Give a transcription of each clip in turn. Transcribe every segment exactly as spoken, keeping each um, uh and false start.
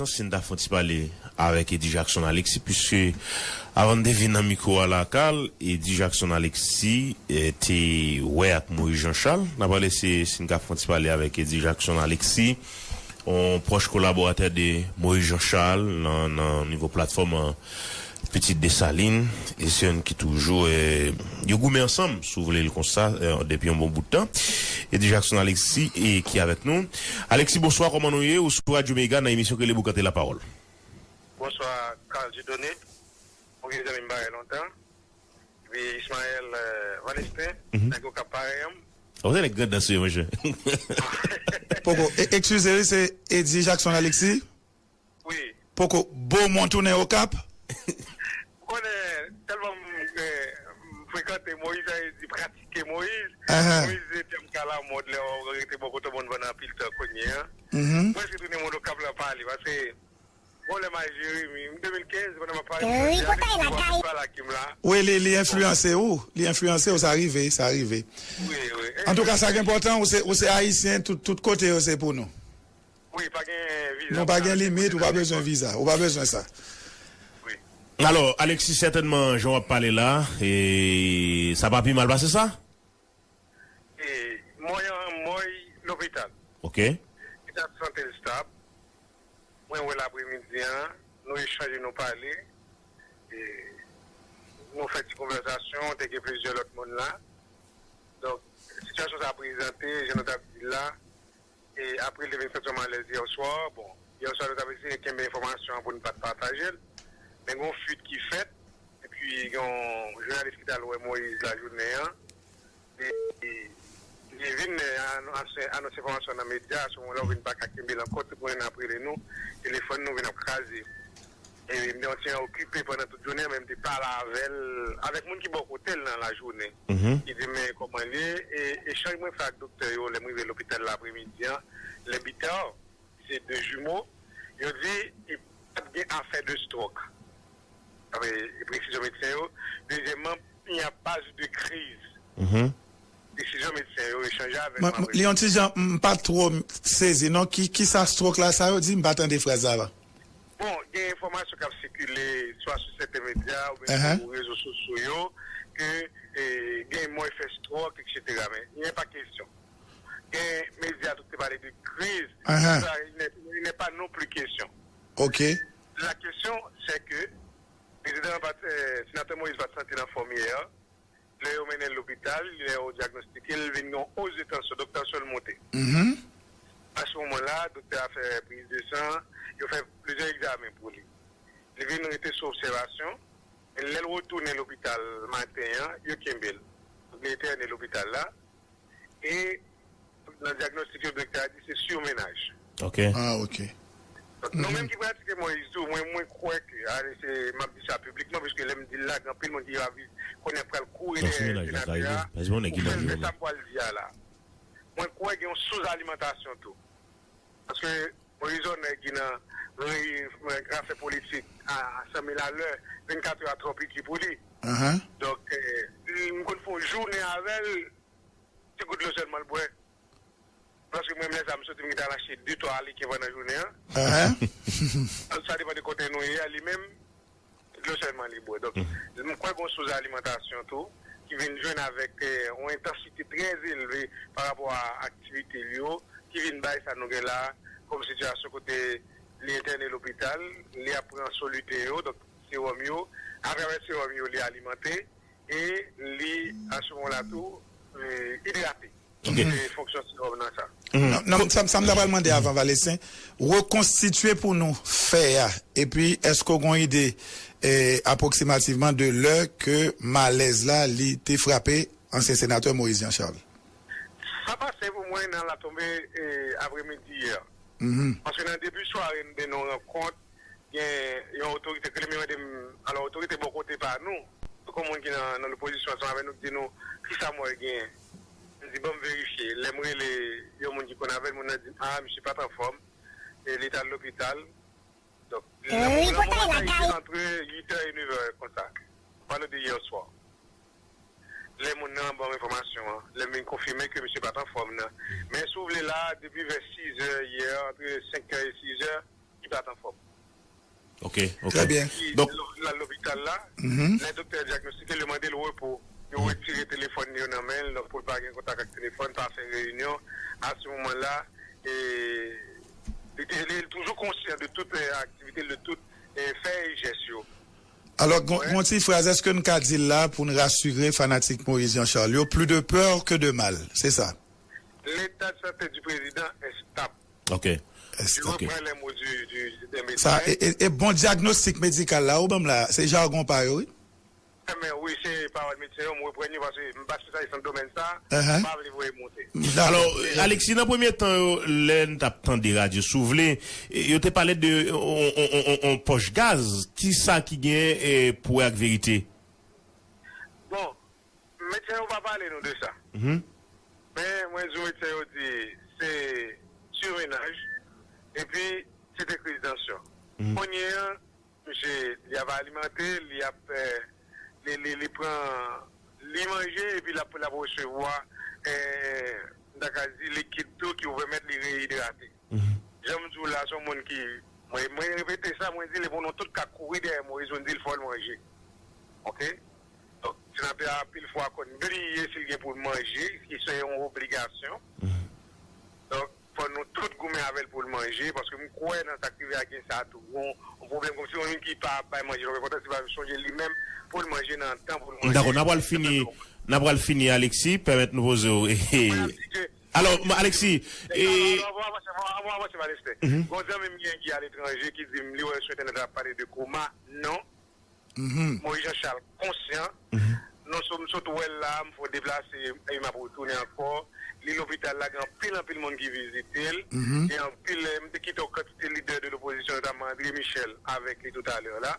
chans si n ta fè yon ti pale avèk Eddy Jackson Alexis, piske avan n te vin nan mikwo a la, Carl, Eddy Jackson Alexis, eh, te wè ak Moïse Jean Charles. N a pale si, si n ka fè yon ti pale avèk Eddy Jackson Alexis, yon pwòch kolaboratè de Moïse Jean Charles nan, nan nivo platfòm, eh, Pitit Desalin, e se youn ki toujou, eh, yo goumen ansanm, si w vle l konsa, eh, depi yon bon bout tan. Eddy Jackson Alexis, e ki avèk nou. Alexis, bonswa, kòman nou ye? Ou sou Radio Mega nan emisyon ki rele Boukante Lapawòl. Bonswa, Carl Dieudonné. Mwen gen zanmi m bagay lontan. Epi Ismaël, eh, Vanestin, mhm, nèg yo k ap parèy an. Ou se nèg Grandans, wi, monchè. Poko, e- eskize, wi, se Eddy Jackson Alexis? Wi. Poko, Beaumont tounen Okap? Ou konnen, tèlman m, eh, m frekante Moïse, sa vle di pratike Moïse. Ahan. Moïse se tèm k alamòd lè w rete bò kote moun pandan anpil tan kounye a. Mhm. Mwen se tounen moun Okap la pale, paske bon, lè m al Jeremi, m de mil kenz, pandan m ap pale, wi, kote lakay? Wi, li, li enfliyanse ou. Li enfliyanse ou, sa rive, sa rive. Wi, wi. Antouka, sa ki enpòtan, ou se, ou se ayisyen, tout, tout kote yo se pou nou. Wi, pa gen viza. Non, pa gen limit, ou pa bezwen viza, ou pa bezwen sa. Wi. Alò, Alexis, sètènman, jan w ap pale la, e sa pa pi mal pase sa? E mòy an mòy lopital. Ok. Eta sante l stab. Mwen wè l apremidi an, nou echanje, nou pale. E nou fè ti konvèsasyon, te gen plizyè lòt moun la. Donk, sitiyasyon sa a prezante, jan nou t ap di l la. E apre, l te vin santi yon malèz yè swa. Bon, yè swa, nou t ap eseye kenbe enfòmasyon an pou n pa t pataje l. Men gen yon fuit ki fèt, epi gen yon jounalis ki t al wè Moïse lajounen an. Li, li, li vin, eh, anonse, anonse enfòmasyon nan medya, a se moman la, ou vin pa ka kenbe l ankò, tout moun ap rele nou, telefòn nou vin ap kraze. E m te yon ti jan okipe pandan tout jounen an, men m te pale avè l, avèk moun ki bò kote l nan lajounen. Mhm. Ki di m, men kòman l ye? E echanj mwen fè ak doktè yo, lè m rive lopital la apremidi an, lè bita, se de jimo, yo di, li pa t gen afè de stròk. Apre presizyon medsen yo. Dezyèmman, il n'y a pas eu de crise. Mhm. Presizyon medsen yo echanje avèk mwen, mwen apre. Li yon ti jan, m pa twò sezi, non. Ki, ki sa stròk la, sa yo di? M pa tande fraz la, la. Bon, gen enfòmasyon k ap sikile, swa sou sèten medya, oubyen, ahan, sou rezo sosyo yo, ke, eh, gen moun fè stròk, etsetera. Men, il n'est pas question. Gen medya tou ki te pale de kriz. Ahan. Sa, il n'est, il n'est pas non plus question. Ok. La question, c'est que prezidan pa t, eh, senatè Moïse pa t santi l anfòm yè a. Lè yo mennen l lopital, lè yo dyagnostike l, vin gen yon os de tansyon, donk tansyon l monte. Mhm. A se moman la, doktè a fè priz de san, yo fè plizyè egzamen pou li. Li vin rete sou obsèvasyon, men lè l retounen lopital maten an, yo kenbe l. Donk, li entène lopital la. E nan dyagnostik yo, doktè a di se surmenaj. Ok. Ah, ok. Donk, nou menm ki pratike Moïse tou, mwen, mwen kwè ke, ale, se, m ap di sa piblikman, piske lè m di l la, gen anpil moun ki va vi-, konnen pral kouri dèyè senatè a pou fè l fè sa m pral di a la. Mwen kwè gen yon souzalimantasyon tou. Paske Moïse yon nèg ki nan re-, zafè politik a san mil alè, vennkat è a twò piti pou li. Ahan. Donk, eh, m konn fè yon jounen avè l, ti gout dlo sèlman l bwè. Paske mwen menm lè sa m soti, m gentan al achte de twa aleken pandan jounen an. Ahan. Sa depann de kote nou ye a, li menm, dlo sèlman li bwè. Donk, mhm, m kwè gen yon souzalimantasyon tou, ki vin jwenn avèk, eh, yon entansite trè elve pa rapò a aktivite li yo, ki vin bay sa nou gen la kòm sitiyasyon kote li entène lopital, li ap pran solite yo, donk sewòm yo, atravè sewòm yo, li alimante, e li, a se moman la tou, eh, idrate. Ok. Se fonksyon sewòm nan sa. Mhm. Non, non, sa, sa m ta pral mande avan, Valesten, rekonstitye pou nou fè a, epi èske w gen yon ide, eh, apwoksimativman de lè ke malèz la, li te frape ansyen senatè Moïse Jean Charles? Sa pase pou mwen nan latonbe, eh, apremidi yè. Mhm. Paske nan debi sware, nou te nan yon rankont, gen yon otorite ki rele m, yo mande m, alò, otorite bò kote pa nou, tankou moun ki nan, nan lopozisyon ansanm avè nou, ki di nou, "Kisa Moïse genyen?" M di, "Ban m verifye." Lè m rele yon moun ki konn avè l, moun nan di m, "Ah, misye pa t anfòm, e li t al lopital." Donk, lè moun nan moman sa, li te antre uit è e nèf è konsa. M pale de yè swa. Lè moun nan ban m enfòmasyon an, lè m vin konfime ke misye pa t anfòm nan. Men si w vle la, depi vè sis è yè, antre senk è e sis è, ki pa t anfòm. Ok, ok. Trè byen. Donk, l al lopital la, lè doktè a dyagnostike l, yo mande l repo. Yo retire telefòn li yo nan men l, donk pou l pa gen kontak ak telefòn, pa fè reyinyon. A se moman la, e, li te, li toujou konsyan de tout aktivite l, de tout fè e jès yo. Alò, gon ti fraz, èske n ka di l la pou n rasire fanatik Moïse Jean Charles yo, plus de peur que de mal, se sa? L'état de santé du président est stable. Ok. Je reprends les mots du, du, des médecins. Sa, e, e, e bon dyagnostik medikal la, ou ban m la, se jagon pa yo, wi. Men wi, se pawòl medsen yo, m reprann yo paske m pa espesyalis nan domèn sa, m pa vle voye monte. Alò, Alexis, nan premye tan yo, lè n t ap tande radyo, si w vle, yo te pale de on pòch gaz. Kisa ki gen pou wè ak verite? Bon, medsen yo pa pale nou de sa. Men mwen di w medsen yo di se sirmenaj, epi se te kriz tansyon. Kounye an, misye, li ap alimante, li ap, li, li, li pran, li manje, epi l ap, l ap resevwa, m ta ka di, likid tou ki pou pèmèt li reyidrate. Jan m di w la, se yon moun ki, mwen, mwen repete sa, mwen di l, bon, nou tout ka kouri dèyè Moïse, nou di l fò l manje. Ok? Donk, senatè a, anpil fwa, konn bliye si l gen pou l manje, ki se yon obligasyon. Donk, fò nou tout goumen avè l pou l manje, paske m kwè nan sa k rive a gen sa tou. Yon, yon pwoblèm kòmsi yon moun ki pa bay manje, donk, enpòtan se pa sonje li menm pou l manje nan tan pou l manje. Dakò, n ap pral fini, n ap pral fini, Alexis, pèmèt nou poze w. Alò, Alexis, e. Avan avanse, Malespè. Gon zanmi m gen ki aletranje ki di m li wè sou entènèt ap pale de koma. Non. Moïse Jean Charles konsyan. Non, so m sot wè l la, m fè deplase e m ap retounen ankò. Li lopital la, gen anpil anpil moun ki vizite l. Gen anpil, m te kite yon kantite lidè de lopozisyon, notamman André Michel, avèk li toutalè la.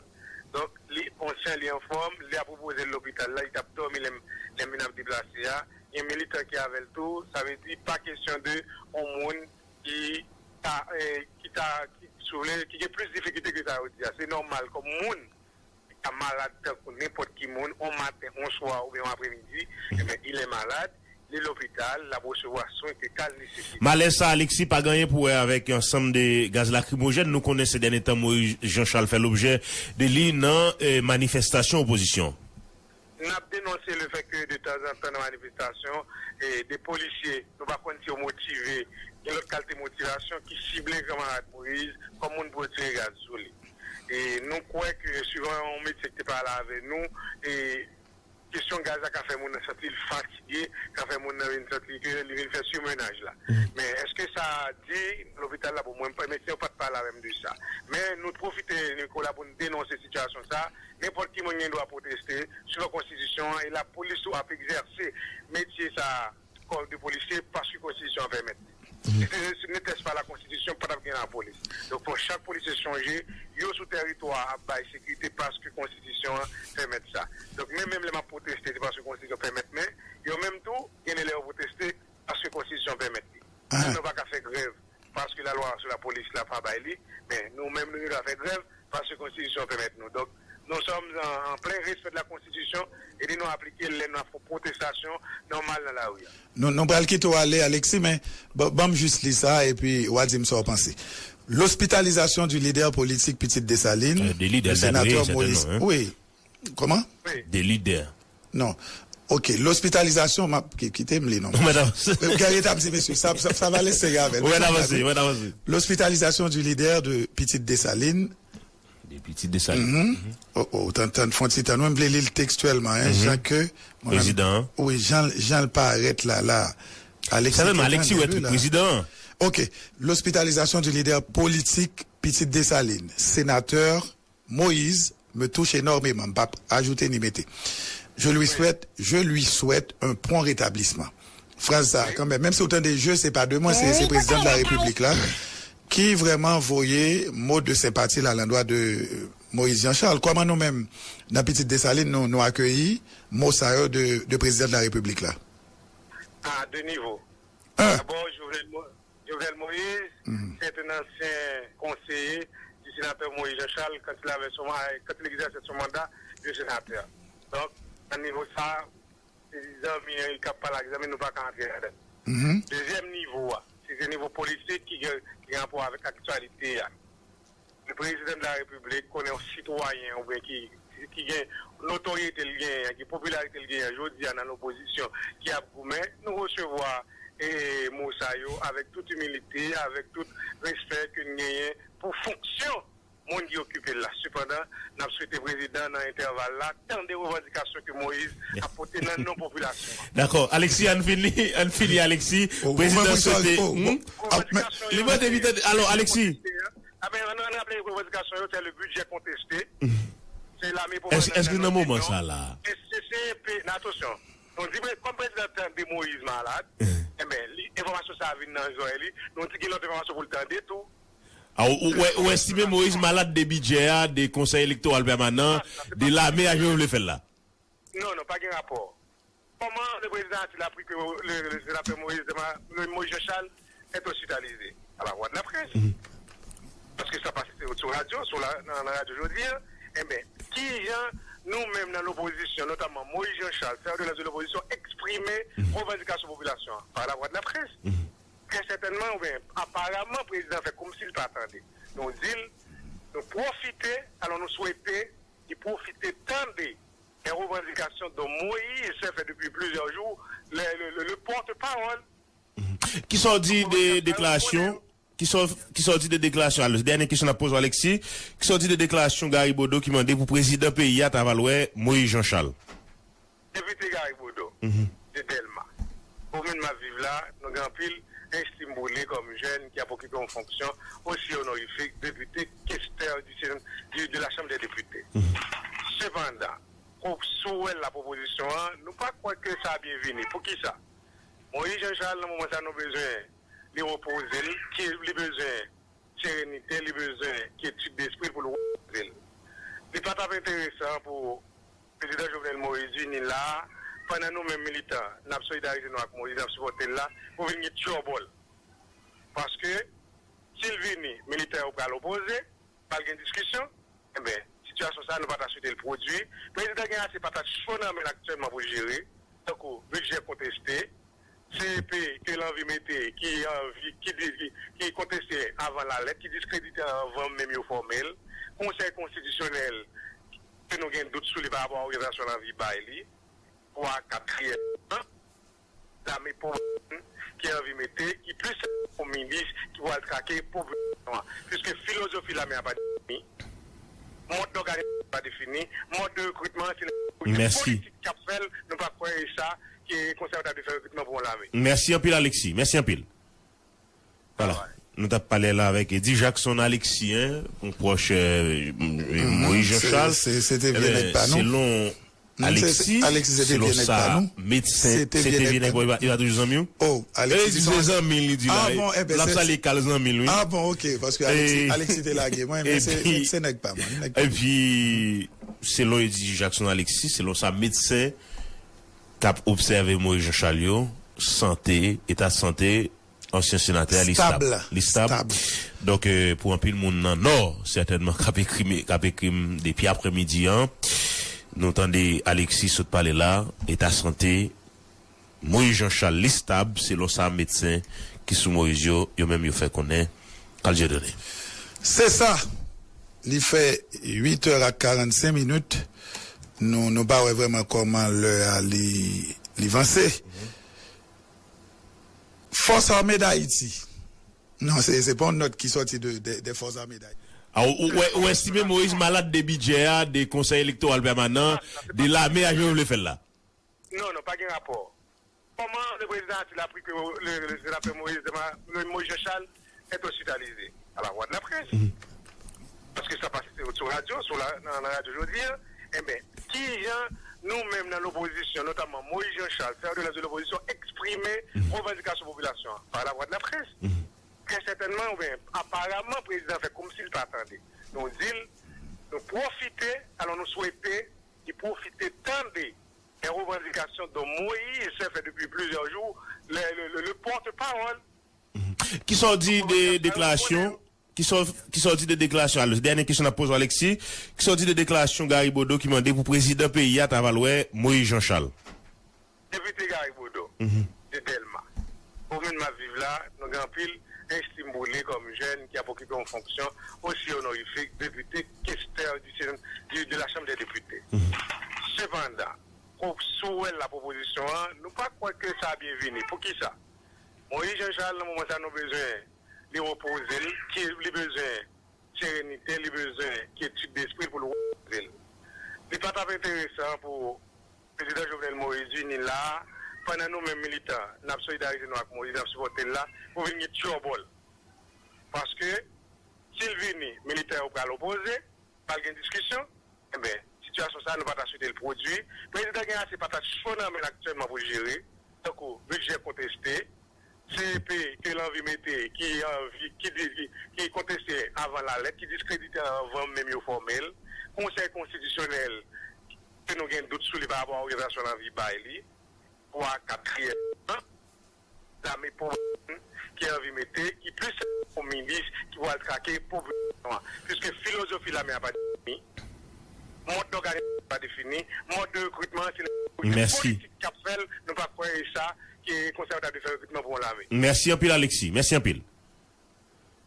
Donk, li konsyan, li anfòm, li ap repoze l lopital la, li t ap dòmi lè m, lè m vin ap deplase a. Gen militan ki avè l tou, sa vle di pa kesyon de yon moun ki ta, eh, ki ta, ki, si w vle, ki gen plis difikilte ke sa yo di a. Se nòmal kòm moun ki ta malad tankou nenpòt ki moun, on maten, on swa oubyen on apremidi, ebyen, il est malade, li lopital, l ap resevwa swen ke ka l nesesite. Malè sa, Alexis, pa gen anyen pou wè avèk yon ansanm de gaz lakrimojèn. Nou konnen se dènye tan Moïse Jean Charles fè lobjè de li nan, eh, manifestasyon opozisyon. N ap denonse lefètke de tanzantan nan manifestasyon, e, de polisye, nou pa konn si yo motive, gen lòt kalite motivasyon ki sible kanmarad Moïse kòm moun pou yo tire gaz sou li. E nou kwè ke, swivan yon medsen ki te pale avè nou, e kesyon gaz la ka fè moun nan santi l fatige, ka fè moun nan vin santi ke li vin fè sirmenaj la. Men èske sa di lopital la? Bon, mwen, medsen yo pa t pale avè m de sa. Men nou pwofite, Nicolas, pou n denonse sitiyasyon sa. Nenpòt ki moun gen dwa pwoteste swivan konstitisyon an, e lapolis tou ap egzèse metye sa a kò de polisye paske konstitisyon an pèmèt li. Si se n'était pas la konstitisyon, pa t ap gen lapolis. Donk, fò chak polisye sonje, yo sou tèritwa a ap bay sekirite paske konstitisyon an pèmèt sa. Donk, men menm lè m ap pwoteste, se paske konstitisyon pèmèt, men yo menm tou, gen de lè yo pwoteste paske konstitisyon an pèmèt li. Men nou pa ka fè grèv paske lalwa sou lapolis la pa bay li, men nou menm nou gen dwa fè grèv paske konstitisyon an pèmèt nou. Donk, nous sommes en, en plein respect de la constitution, epi nou aplike l lè n ap fè pwotestasyon nòmal nan lari a. Nou, nou pral kite w ale, Alexis, men ban m jis li sa, epi w a di m sa w panse. L'hospitalisation du leader politique Pitit Desalin, le sénateur Moïse. Wi. Kòman? De lidè. Non. Ok, l'hospitalisation, m ap kite m li non. Ou mèt avanse. Ou gen rete ap di mesye, sa, sa, sa va lese y avè l. Ou mèt avanse, ou mèt avanse. L'hospitalisation du leader de Pitit Desalin. De Pitit Desalin. Oh, oh, tann, tann, fon ti tann, mwen vle li l tekstyèlman, hein, jan ke. Prezidan. Wi, jan, jan l parèt la, la. Alexis, Alexis wè tout prezidan. Ok, l'hospitalisation du leader politique Pitit Desalin, sénateur Moïse me touche énormément. M p ap ajoute ni mete. Je lui souhaite, je lui souhaite un prompt rétablissement. Fraz sa a, kanmenm, menm si w tande je, se pa de mwen, se, se prezidan de la repiblik la, ki vrèman voye mo de senpati la landwa de Moïse Jean Charles. Kòman nou menm, nan Pitit Desalin, nou, nou akeyi mo sa yo de, de prezidan de la repiblik la? A de nivo. Dabò, Jovenel Mo- Jovenel Moïse, c'est un ancien conseiller du sénateur Moïse Jean Charles quand il avait son, quand il exerçait son mandat de sénateur. Donk, nan nivo sa, se zanmi an, li ka pale ak zanmi, nou pa ka antre ladan. Dezyèm nivo a, se, se nivo politik ki gen, ki gen rapò avèk aktyalite a. Prezidan de la Repiblik konnen yon sitwayen oubyen ki, ki gen notoryete l genyen, ki popilarite l genyen jodi a nan lopozisyon, ki ap goumen, nou resevwa e, mo sa yo avèk tout imilite, avèk tout respè ke n genyen pou fonksyon moun ki okipe l la. Sepandan, n ap swete prezidan nan entèval la tande revandikasyon ke Moyiz ap pote nan non popilasyon an. Dakò, Alexis, ann fini, ann fini, Alexis. Prezidan swete. Revandikasyon yo, li mande li tande. Alò, Alexis. Amen, ann, ann raple revandikasyon yo, se le budget contesté. Se lame pou. Èske nan moman sa la? Se, se, se, atansyon. Nou di, men, kòm prezidan tande Moyiz malad, enben, li, enfòmasyon sa a vin nan zòrèy li, nou di gen lòt enfòmasyon pou l tande tou. A, ou, ou, ou estime Moyiz malad de bidjè a, de konsèy elektoral pèmanan, de lame a, jan yo vle fè l la? Non, non, pa gen rapò. Comment le président a-t-il appris que le, le sénateur Moïse, Moïse Jean-Charles est hospitalisé? À la voix de la presse. Paske sa pase sou, sou radyo, sou la, nan, nan radyo jodi a. Enben, kijan nou menm nan lopozisyon, notamman Moïse Jean-Charles, sèvitè de lopozisyon, eksprime revandikasyon popilasyon an? Par la voix de la presse. Trè sètènman, oubyen aparaman, prezidan fè kòmsi l pa tande. Nou di l, nou pwofite, alò nou swete li pwofite tande les revendications dont Moïse s'est fait depuis plusieurs jours le, le, le, le porte-parole. Kisa w di de deklarasyon? Kisa w, kisa w di de deklarasyon? Alò, dènye kesyon n ap poze w, Alexis. Kisa w di de deklarasyon Gary Bodeau ki mande pou prezidan peyi a ta va l wè Moïse Jean Charles? Depite Gary Bodeau, de Dèlma. Komin m ap viv la, nou gen anpil estim pou li kòm jèn ki ap okipe yon fonksyon osi onorifik, depite, kestè di, di, de la Chambre des députés. Sepandan, sou wè la pwopozisyon an, nou pa kwè ke sa byenvini. Poukisa? Moïse Jean Charles, nan moman sa, nou bezwen li repoze l, ki li bezwen serenite, li bezwen kyetid despri pou l repoze l. Li pa t ap enteresan pou prezidan Jovenel Moïse vini la, pandan nou menm militan, n ap solidarize nou ak Moïse, n ap sipòte l la, pou vin gen tchòbòl. Paske, si l vini, militè yo pral opoze, pral gen diskisyon, enben, sitiyasyon sa a, nou pa ta swete l pwodui. Prezidan gen ase patat cho nan men l aktyèlman pou l jere, tankou bidjè konteste, C E P ke l anvi mete, ki anvi, ki di, ki, ki konteste avan lalèt, ki diskredite avan menm yo fòme l, Konsèy Konstitisyonèl, ke nou gen dout sou li pa rapò a oryantasyon l anvi bay li, twa, katriyèm, lame pou ki anvi mete, ki plis pou milis ki pral trake popilasyon an. Piske filozofi lame a pa defini, mòd dòganizasyon pa defini, mòd de rekritman se politik k ap fè l, nou pa kwè e sa ke konsèy ta dwe fè rekritman pou yon lame. Mèsi anpil, Alexis. Mèsi anpil. Vwala. Nou t ap pale la avèk Eddy Jackson Alexis, yon pwòch, euh, Moïse Jean Charles. Se, se te vye nèg pa nou. Selon Alexis, Alexis se te vye nèg pa nou. Medsen, se te vye nèg pa nou. Li pa toujou zanmi w? Oh, Alexis se zanmi l, li di la. L ap sale kal zanmi l, wi. Ah bon, ok, paske Alexis, Alexis te lage mwen, men se, se nèg pa mwen. Epi, selon Eddy Jackson Alexis, selon sa medsen k ap obsève Moïse Jean Charles yo, sante, eta sante ansyen senatè a, li stab. Li stab. Donk, euh, pou anpil moun nan Nò, sètènman, k ap ekri, k ap ekri m depi aprèmidi an, nou tande Alexis sot pale la, eta sante Moïse Jean Charles, li stab, selon sa medsen ki sou Moïse yo, yo menm yo fè konnen. Carl Dieudonné. Se sa. Li fè uit è ak karannsenk minit. Nou, nou pa wè vrèman kòman lè a li, li vanse. Fòs Ame Dayiti. Non, se, se pa yon nòt ki sòti de, de, de Fòs Ame Dayiti. A, ou, ou, ou estime Moïse malad de bidjè a, de konsèy elektoral pèmanan, de lame a, jan yo vle fè l la? Non, non, pa gen rapò. Comment le président a-t-il appris que le, le sénateur Moïse, Moïse Jean Charles est hospitalisé? À la voix de la presse. Paske sa pase sou radyo, sou la, nan, nan radyo jodi a. Enben, kijan nou menm nan lopozisyon, notamman Moïse Jean Charles, sèvitè de lopozisyon, eksprime revandikasyon popilasyon an? Par la voix de la presse. Trè sètènman, oubyen aparaman, prezidan fè kòmsi l pa tande. Nou di l, nou pwofite, alò nou swete li pwofite tande les revendications dont Moïse s'est fait depuis plusieurs jours le, le, le, le porte-parole. Kisa w di de deklarasyon? Kisa w, kisa w di de deklarasyon? Alò, dènye kesyon n ap poze w, Alexis. Kisa w di de deklarasyon Gary Bodeau ki mande pou prezidan peyi a ta va l wè Moïse Jean Charles? Depite Gary Bodeau, de Dèlma. Komin m ap viv la, nou gen anpil estime pou li kòm jèn ki ap okipe yon fonksyon osi onorifik, depite, kestè di, di, de la Chambre des Députés. Sepandan, pou, si w wè la pwopozisyon an, nou pa kwè ke sa byenvini. Poukisa? Moïse Jean Charles, nan moman sa, nou bezwen li repoze l, ki li bezwen serenite, li bezwen kyetid despri l pou l repoze l. Li pa t ap enteresan pou Prezidan Jovenel Moïse vini la, pandan nou menm militan, n ap solidarize nou ak Moïse, n ap sipòte l la, pou vin gen tchòbòl. Paske, si l vini, militè yo pral opoze, pral gen diskisyon, enben, sitiyasyon sa a, nou pa ta swete l pwodui. Prezidan gen ase patat cho nan men l aktyèlman pou l jere, tankou bidjè konteste, C E P ke l anvi mete, ki anvi, ki di, ki, ki konteste avan lalèt, ki diskredite avan menm yo fòme l, Konsèy Konstitisyonèl, ke nou gen dout sou li pa rapò a oryantasyon l anvi bay li, pou a katriyèm an, lame pou ki anvi mete, ki plis yon milis ki pral trake popilasyon an. Piske filozofi lame a pa defini, mòd dòganizasyon pa defini, mòd de rekritman an se nèg politik k ap fè l, nou pa kwè e sa ke konsèy yo ta dwe fè rekritman pou yon lame. Mèsi anpil, Alexis. Mèsi anpil.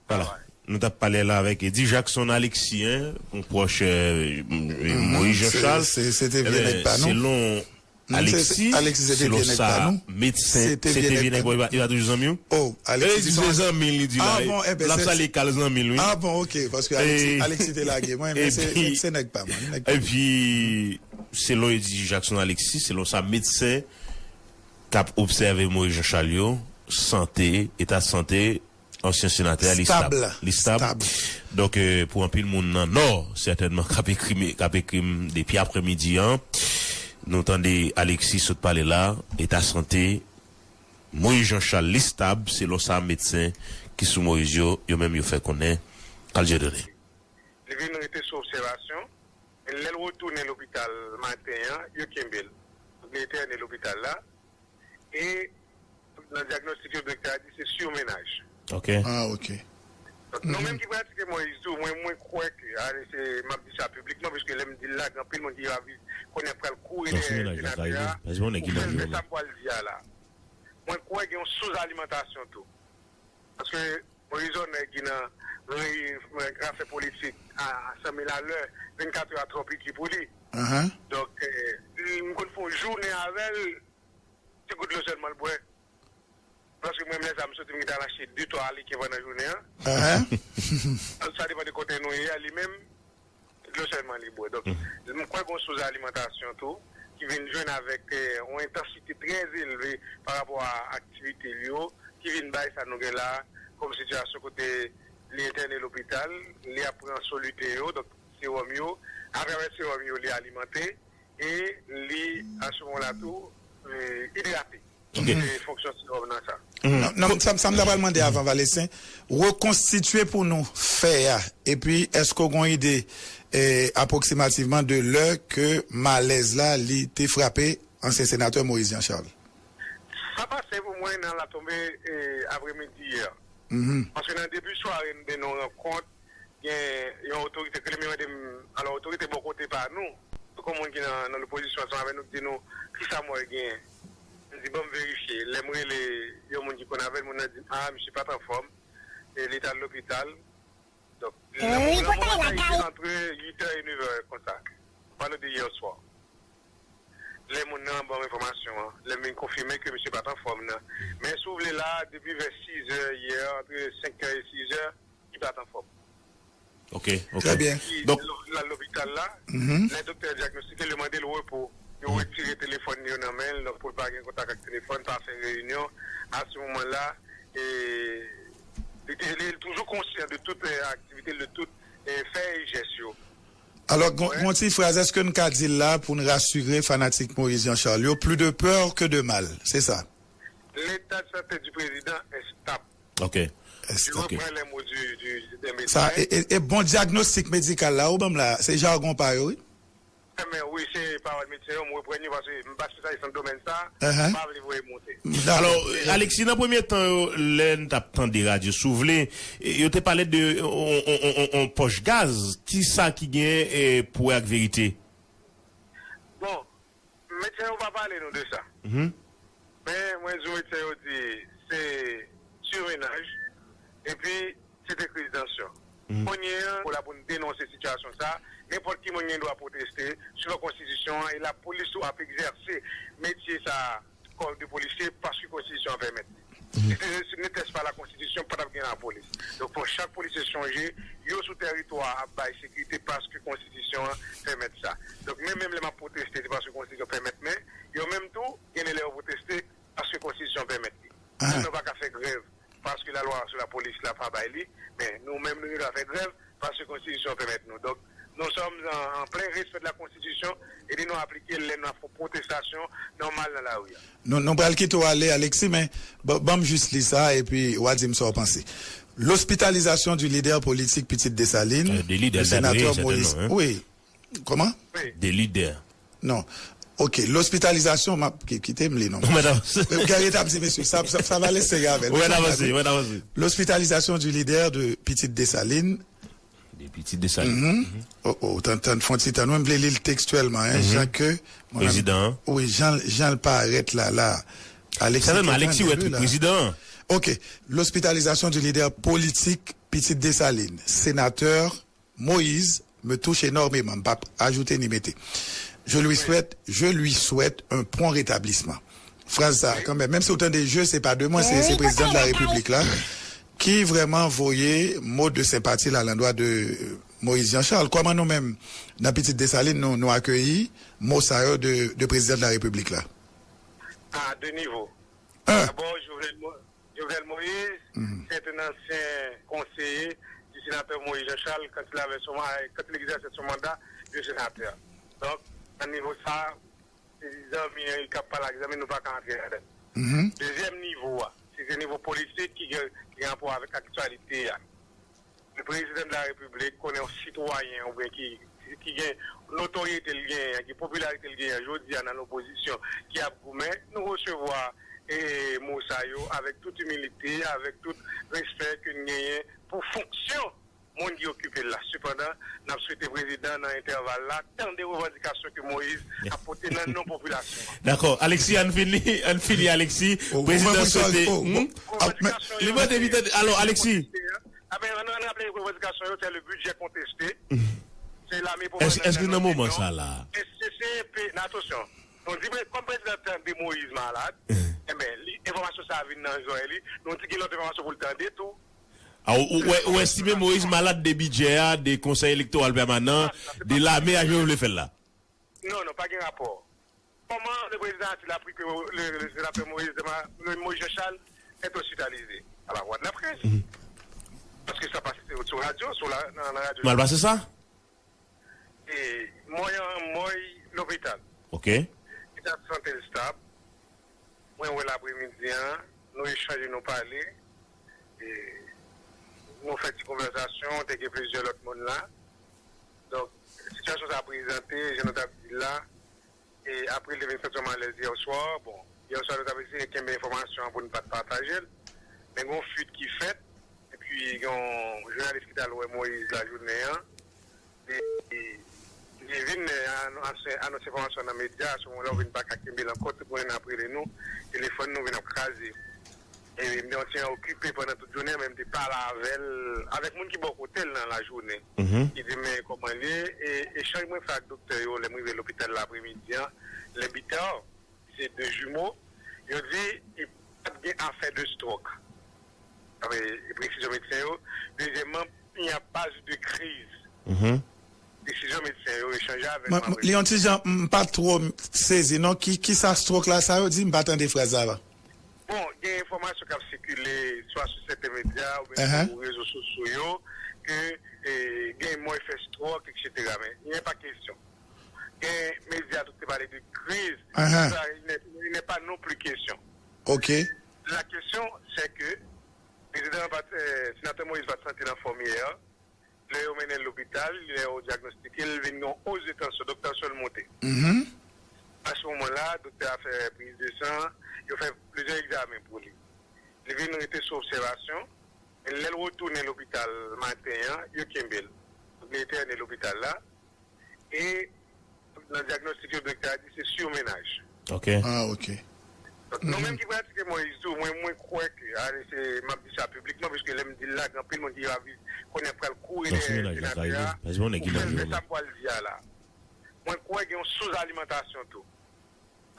Vwala. Nou t ap pale la avèk Eddy Jackson Alexis, en, yon pwòch, eh, Moïse Jean Charles. Se, se, se te vye nèg pa nou. Selon Alexis, Alexis se te vye nèg pa nou. Medsen, se te vye nèg pa nou. Li pa toujou zanmi w? Oh, Alexis se zanmi l, li di la. Ah bon, enben, l ap salye kal zanmi l, wi. Ah bon, ok, paske Alexis, Alexis te lage mwen, men se, se nèg pa mwen, nèg pa mwen. Epi, selon Eddy Jackson Alexis, selon sa medsen k ap obsève Moïse Jean Charles yo, sante, eta sante ansyen senatè a, li stab. Li stab. Donk, eh, pou anpil moun nan Nò, sètènman, k ap ekri, k ap ekri m depi aprèmidi an, nou tande Alexis sot pale la, eta sante Moïse Jean Charles li stab, selon sa medsen ki sou Moïse yo, yo menm yo fè konnen. Al Dieudonné. Li vin rete sou obsèvasyon. Lè l retounen lopital maten an, yo kenbe l. Li entène lopital la. E nan dyagnostik yo, doktè a di se sirmenaj. Ok. Ah, ok. Donk, nou menm ki pratike Moïse tou, mwen, mwen kwè ke, ale, se, m ap di sa piblikman, piske lè m di l la, gen anpil moun ki va vi-, konnen pral kouri dèyè senatè a pou fè l fè sa m pral di a la. Mwen kwè gen yon souzalimantasyon tou. Paske Moïse Honore ki nan rey-, afè politik a san mil alè, vennkat è a twò piti pou li. Donk, eh, m konn fè yon jounen avè l, ti gout dlo sèlman l bwè. Paske mwen menm lè sa m soti, m gentan al achte de twa aleken pandan jounen an. Sa depann de kote nou ye a, li menm, dlo sèlman li bwè. Donk, m kwè gen yon souzalimantasyon tou, ki vin jwenn avèk, eh, yon entansite trè elve pa rapò a aktivite l yo, ki vin bay sa nou gen la kòm sitiyasyon kote li entène lopital, li ap pran solite yo, donk sewòm yo, atravè sewòm yo, li alimante, e li, a se moman la tou, eh, idrate. Ok. Se fonksyon sewòm nan sa. Nan, nan, sa, sa m ta pral mande avan, Valesyen, rekonstitye pou nou fè a, epi èske w gen yon ide, eh, apwoksimativman de lè ke malèz la, li te frape ansyen senatè Moïse Jean Charles? Sa pase pou mwen nan latonbe, eh, aprèmidi yè. Paske nan debi sware, nou te nan yon rankont, gen yon otorite ki rele m, mande m, alò, otorite bò kote pa nou, tankou moun ki nan, nan lopozisyon ansanm avè nou, ki di nou, kisa m wè genyen? M di, ban m verifye. Lè m rele yon moun ki konn avè l, moun nan di m, a, misye pa t anfòm, e li t al lopital. Donk, nan moman sa, li te antre uit è e nèf è konsa. M pale de yè swa. Lè moun nan ban m enfòmasyon an, lè m vin konfime ke misye pa t anfòm nan. Men si w vle la, depi vè sis è yè, antre senk è e sis è, li pa t anfòm. Ok, ok. Trè byen. Donk, l al lopital la, lè doktè a dyagnostike, yo mande l repo. Yo retire telefòn yo nan men l, donk pou l pa gen kontak ak telefòn, pa fè reyinyon. A se moman la, e, li te, li toujou konsyan de tout, eh, aktivite l, de tout, eh, fè e jès yo. Alò, gon, gon ti fraz, èske n ka di l la pou n rasire fanatik Moïse Jean Charles yo, plus de peur que de mal, se sa? L'état de santé du président est stable. Ok. Je reprends les mots du, du, des médecins. Sa, e, e, e bon dyagnostik medikal la, ou ban m la, se jagon pa yo, wi. Men wi, se pawòl medsen yo, m reprann yo paske m pa espesyalis nan domèn sa, m pa vle voye monte. Alò, Alexis, nan premye tan yo, lè n t ap tande radyo, si w vle, yo te pale de on, on, on, on, on pòch gaz. Kisa ki gen, eh, pou wè ak verite? Bon, medsen yo pa pale nou de sa. Men, mwen di w, medsen yo di se sirmenaj. Epi, se te kriz tansyon. Kounye a, pou la pou n denonse sitiyasyon sa, nenpòt ki moun gen dwa pwoteste, sou konstitisyon an, e lapolis tou ap egzèse metye sa kò de polisye paske konstitisyon an pèmèt li. Si se, si se n'était pas la konstitisyon, pa t ap gen lapolis. Donk, fò chak polisye sonje, yo sou tèritwa a ap bay sekirite paske konstitisyon an pèmèt sa. Donk, menm, menm lè m ap pwoteste, se paske konstitisyon pèmèt, men yo menm tou, gen de lè yo pwoteste paske konstitisyon pèmèt li. Menm nou pa ka fè grèv paske lalwa sou lapolis la pa bay li, men nou menm, nou gen dwa fè grèv paske konstitisyon an pèmèt nou. Donk, nous sommes en, en plein respect de la Constitution, e nou aplike l lè n ap fè pwotestasyon nòmal nan lari a. Nou, nou pral kite w ale, Alexis, men ba-, ban m jis li sa, epi w a di m sa w panse. L'hospitalisation du leader politique Pitit Desalin, Euh, de leader le sénateur d'adresse, Moïse. Sètènman, hein. Oui. Comment? De leader. Non. Ok, l'hospitalisation, m ap ki- kite m li non. Madame. Gary t ap di, mesye, sa, sa, sa va lese avè l. Ou mèt avanse, ou mèt avanse. L'hospitalisation du leader de Pitit Desalin. De Pitit Desalin. Oh, oh, tann, tann, fon ti tann, mwen vle li l tekstyèlman, hein, jan ke. Prezidan an. Oui, jan, jan l parèt la, la. Alexis, Sètènman, te Alexis, tande wè, li la. Prezidan an. Ok. L'hospitalisation du leader politique Pitit Desalin, sénateur Moïse, me touche énormément. M p ap ajoute ni mete. Je lui souhaite, je lui souhaite un prompt rétablissement. Fraz sa, kanmenm, menm si w tande je, se pa de mwen, se, se prezidan de la repiblik la, ki vrèman voye mo de senpati la landwa de Moïse Jean Charles. Kòman nou menm, nan Pitit Desalin, nou, nou akeyi mo sa yo de, de prezidan de la repiblik la? À deux niveaux. Un. D'abord, Jovenel, Mo- Jovenel Moïse, c'est un ancien conseiller du sénateur Moïse Jean Charles quand il avait son ma- quand il exerçait son mandat de sénateur. Donc, à niveau ça, se zanmi an, li k ap pale ak zanmi, nou pa ka antre ladan. Dezyèm nivo a, se se nivo politik ki gen, ki gen rapò avèk aktyalite a. Le président de la République konnen yon sitwayen oubyen ki, ki gen notorite l genyen, ki popilarite l genyen jodi a nan lopozisyon, ki ap goumen, nou resevwa e mo sa yo avèk tout imilite, avèk tout respè ke n genyen pou fonksyon moun ki okipe l la. Sepandan, n ap swete prezidan nan entèval la tande revandikasyon ke Moïse ap pote nan non popilasyon an. Dakò, Alexis, ann fini, ann fini, Alexis. Oh, Prezidan mwen, mwen, swete. oh, Hmm? oh, ah, men- Revandikasyon Li yo mande, li tande. Alò, Alexis. Ah ben, ann, ann raple revandikasyon yo, se le budget contesté. Se lame pou Èske, èske nan moman sa la? S C C P, nan atansyon. Nou di, men, kòm prezidan tande Moïse malad, enben, li, enfòmasyon sa a vin nan zòrèy li, nou di gen lòt enfòmasyon pou l tande tou. A, ou, ou, ou estime Moïse malad de bidjè a, de konsèy elektoral pèmanan, de lame a, jan yo vle fè l la? Non, non, pa gen rapò. Comment le président a-t-il appris que le, le sénateur Moïse, Moïse Jean-Charles est hospitalisé? À la voix de la presse. Parce que ça passe sur, sur radio, sur la, dans la radio. Mal pase sa? E mwen an mwen lopital. Ok. Eta sante l stab. Mwen wè l apremidi an, nou echanje, nou pale. E nou fè ti konvèsasyon, te gen plizyè lòt moun la. Donk, sitiyasyon sa prezante, jan nou t ap di l la, e apre l te vin santi yon malèz yè swa, bon, yè swa nou t ap eseye kenbe enfòmasyon an pou n pa t pataje l, men gen yon fuit ki fèt, epi gen yon jounalis ki t al wè Moïse lajounen an, li, li vin anonse, anonse enfòmasyon nan medya, a se moman la ou vin pa ka kenbe l ankò, tout moun vin ap rele nou, telefòn nou vin ap kraze. E m te yon ti jan okipe pandan tout jounen, men m te pale avè l, avèk moun ki bò kote l nan lajounen. Ki di men kòman l ye, e echanj mwen fè ak doktè yo lè m rive lopital la apremidi an, lè bita, se de jimo, yo di, il pa t gen afè de strok. Sa vle, presizyon medsen yo. Dezyèmman, il n'y a pas eu de crise. Desizyon medsen yo echanje avèk Mwen, mwen, li yon ti jan, m pa twò sezi non. Ki, ki sa strok la, sa yo di, m pa tande fraz la la. Bon, gen enfòmasyon k ap sikile swa sou sèten medya oubyen Ahan. Sou rezo sosyo yo ke eh, gen moun fè strok, et cetera. Men il n'est pas question. Gen medya tout te pale de kriz. Ahan. Sa, il n'est, il n'est pas non plus question. Ok. La question, c'est que prezidan, eh, senatè Moïse pa t santi l anfòm yè. Lè yo mennen l lopital, lè yo dyagnostike l, vin gen yon os de tansyon, donk tansyon l monte. Mhm. A se moman la, doktè a fè priz de san, yo fè plizyè egzamen pou li. Li vin rete sou obsèvasyon, men lè l retounen lopital maten an, yo kenbe l. Donk, li entène lopital la, e nan dyagnostik yo, doktè a di se surmenaj. Ok. Ah, ok. Nou menm ki pratike Moyiz tou, mwen, mwen kwè ke, ale, se, m ap di sa piblikman, piske lè m di l la, gen anpil moun ki va vi-, konnen pral kouri dèyè senatè a pou fè sa m pral di a la. Mwen kwè gen yon souzalimantasyon tou.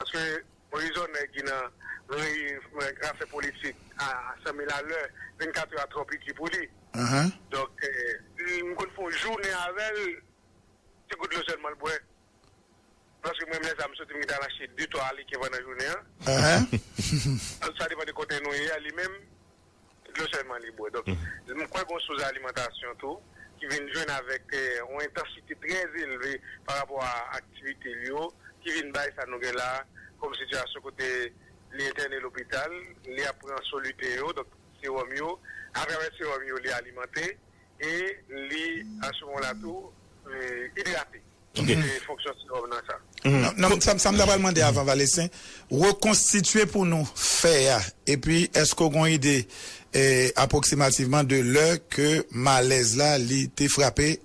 Paske Moyiz Onè ki nan rey-, afè politik a san mil alè, vennkat è a twò piti pou li. Donk, eh, m konn fè yon jounen avè l, ti gout dlo sèlman l bwè. Paske mwen menm lè sa m soti m gentan al achte de twa aleken pandan jounen an. Sa depann de kote nou ye a li menm, dlo sèlman li bwè. Donk, m kwè gen yon souzalimantasyon tou, ki vin jwenn avèk, eh, yon entansite trè elve pa rapò a aktivite l yo, ki vin bay sa nou gen la kòm sitiyasyon kote li entène lopital, li ap pran solite yo, donk sewòm yo, atravè sewòm yo li alimante, e li, a se moman la tou, eh, idrate. Se fonksyon sewòm nan sa. Non, non, sa, sa m ta pral mande avan, Valesin, rekonstitye pou nou fè a, epi èske w gen yon ide, eh, apwoksimativman de lè ke malèz la, li te frape